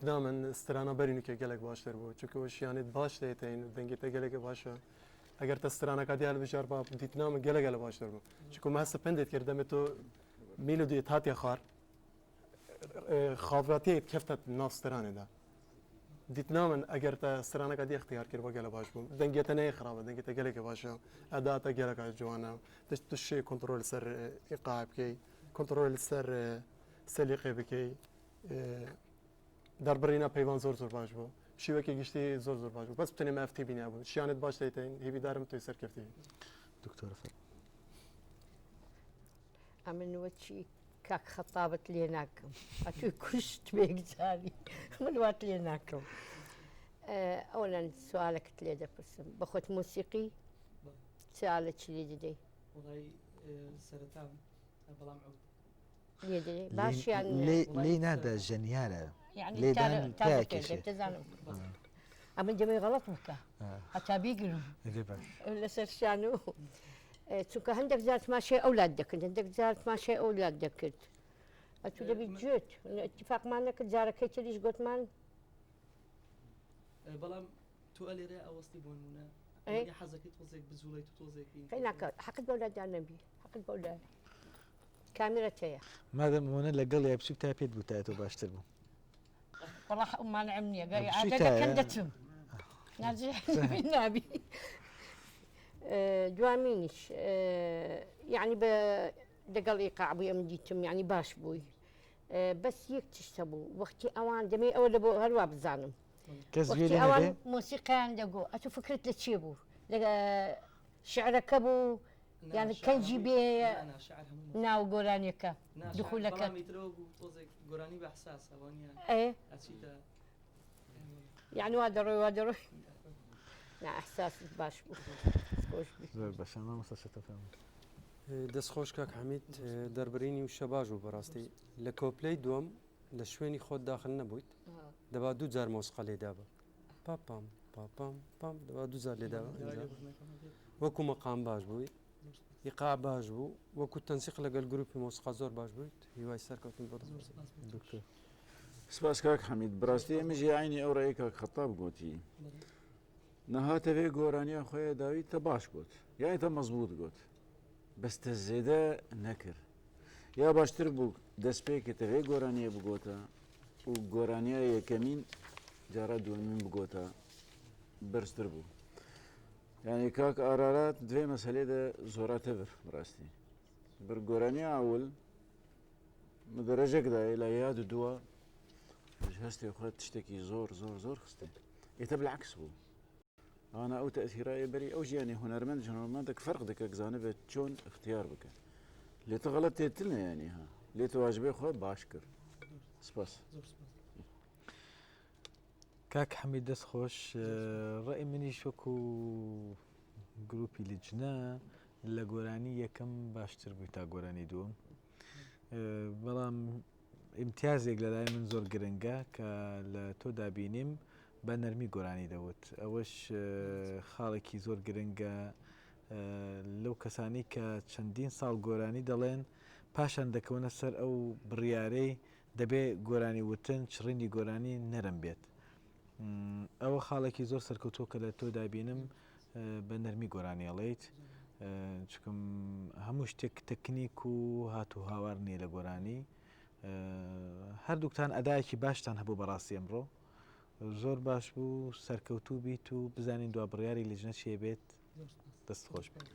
دیتنا من سترانە بەرینوکێ گەلێک باشتر بوو چونکە شیانێت باش دەێتین دەنگی تە گەلێک باشە ئەگەر تە سترانەکە دیال بژار با دیتنا من گەلە گەلە باشتر بوو چونکە مە هەستە پندێت کرد دەمێت تۆ میلۆدی هاتیە خوار خاڤاتیت کەفتە ناو سترانێدا دیتنا من ئەگەر تە سترانەکە دی اختیار کرد بە گەلە باش بوو دەنگێتە نەیە خراپە دەنگێتە گەلێکە باشە ئەداتە گەلەکە جوانە دەشت تو شێ کۆنترۆل سەر ئیقاع بکەی کۆنترۆل سەر سەلیقێ بکەی دەربڕینە پەیوان زۆر زۆر باش بوو شیوەکی گشتی زۆر زۆر باش بوو بەس بتنێ مافتی بینیا بوو شیانت باش دەیتین هیویدارم توی سەرکەفتی دکتۆرە فەرموو. ئەمن وەچی کاک خەتابت لێ ناکەم ئەتوی کوشت بێکجاری من وات لێ ناکەم ئەوەن سوالەکت لێ دەپرسم بەخۆت مۆسیقی چالە چ لێ دەدەی سەرەتا بەڵام عود باشیان لێ نادا ژەنیارە لێدان تاکێشێ دەزانم ئەمن دەمەوێ غەڵەت بکە هەتا بیگرم لەسەر شان و چونکە هەندێک جار تماشای ئەولاد دەکرد هەندێک جار تماشای ئەولاد دەکرد ئەتو دەبی گوێت اتفاقمان نەکرد جارەکەی تریش گوتمان بەڵام تۆ ئەلێرە ئەوەستی بۆ نمونە حەزەکەی تۆزێک بجوڵێت و تۆزێک ناکە حەقت بەولادان نەبی حەقت بەولاد کامیرەت هەیە مادەم ئەوەنە لەگەڵ یا بچوک تا پێت بوتایەتەوە باشتر بوو. وەڵا مانعم نییە گەر ئیعادە دەکەن دەچم نابی دوامینیش یعنی بە دەگەڵ ئیقاع بووی ئەم دیتم یعنی باش بووی بەس یەک تشت هەبوو وەختی ئەوان دەمێ ئەوە لە بۆ هەروە بزانم وەختی ئەوان مۆسیقیان دەگۆ ئەتو فکرت لە چێ بوو لە شعرەکە بوو یان کەنجی بێ ناو گۆرانیەکە دخولەکە یعنی وا دەڕۆی وا دەڕۆی نا احساس باش بوو زۆر باشە مامۆستا شەتە فەرموو. دەست خۆش کاک حەمید دەربرینی وشە باش بوو بەڕاستی لە کۆپلەی دووەم لە شوێنی خۆت داخل نەبوویت دەبا دوو جار مۆسقە لێدابە پاپام پاپام پام دەبا دوو جار لێدابە وەکو مەقام باش بووی ئیقاع باش بوو وەکو تەنسیق لەگەل گروپی مۆسیقا زۆر باش بوویت هیوای سەرکەوتن بۆ دکتۆر سپاس کاک حەمید بەڕاستی ئێمە ژی عینی ئەو ڕێی کاک خەتاب گوتی نەهاتە وێ گۆرانیان خۆیە داوی تە باش گوت یانی تە مەزبوط گوت بەس تە زێدە نەکرد یا باشتر بوو دەست پێکە تە وێ گۆرانیە بگۆتە و گۆرانیە یەکەمین جارە دووەمین بگۆتە بەرزتر بوو یعنی کاک ئارارات دوێ مەسەلێ دە زۆراتە بر بەڕاستی بر گۆرانیە ئاول مدەرەجێکدایە لە یاد و دووە هەستێ خۆت شتێکی زۆر زۆر زۆر خستێ ئێتە بالعکس بوو ئەوانە ئەو تەئسیرایە بەری ئەو ژیانی هونەرمەند هونەرمەندێک فەرق دەکە زانبێت چۆن اختیار بکە لێ تە غەڵەت تێتنە ینی ها لێ تە واجبێ خۆ باش کرد سپاس. کاک حەمید دەست خۆش ڕێی منیش وەکو گروپی لجنە لە گۆرانی یەکەم باشتر بووی تا گۆرانی دووەم بەڵام ئیمتیازێک لەلای من زۆر گرنگە کە لە تۆدا بینیم بە نەرمی گۆرانی دەوت ئەوەش خاڵێکی زۆر گرنگە لەو کەسانی کە چەندین ساڵ گۆرانی دەڵێن پاشان دەکەونە سەر ئەو بڕیارەی دەبێ گۆرانی وتن چڕینی گۆرانی نەرم بێت ئەوە خاڵێکی زۆر سەرکەوتووە کە لە تۆدا بینم بە نەرمی گۆرانی ئەڵێیت چکم هەموو شتێک تەکنیک و هات و هاوار نییە لە گۆرانی هەردووکتان ئەدایەکی باشتان هەبوو بەڕاستی ئەمڕۆ زۆر باش بوو سەرکەوتوو بیت و بزانین دوا بڕیاری لیژنە چیە بێت دەست خۆش بێت.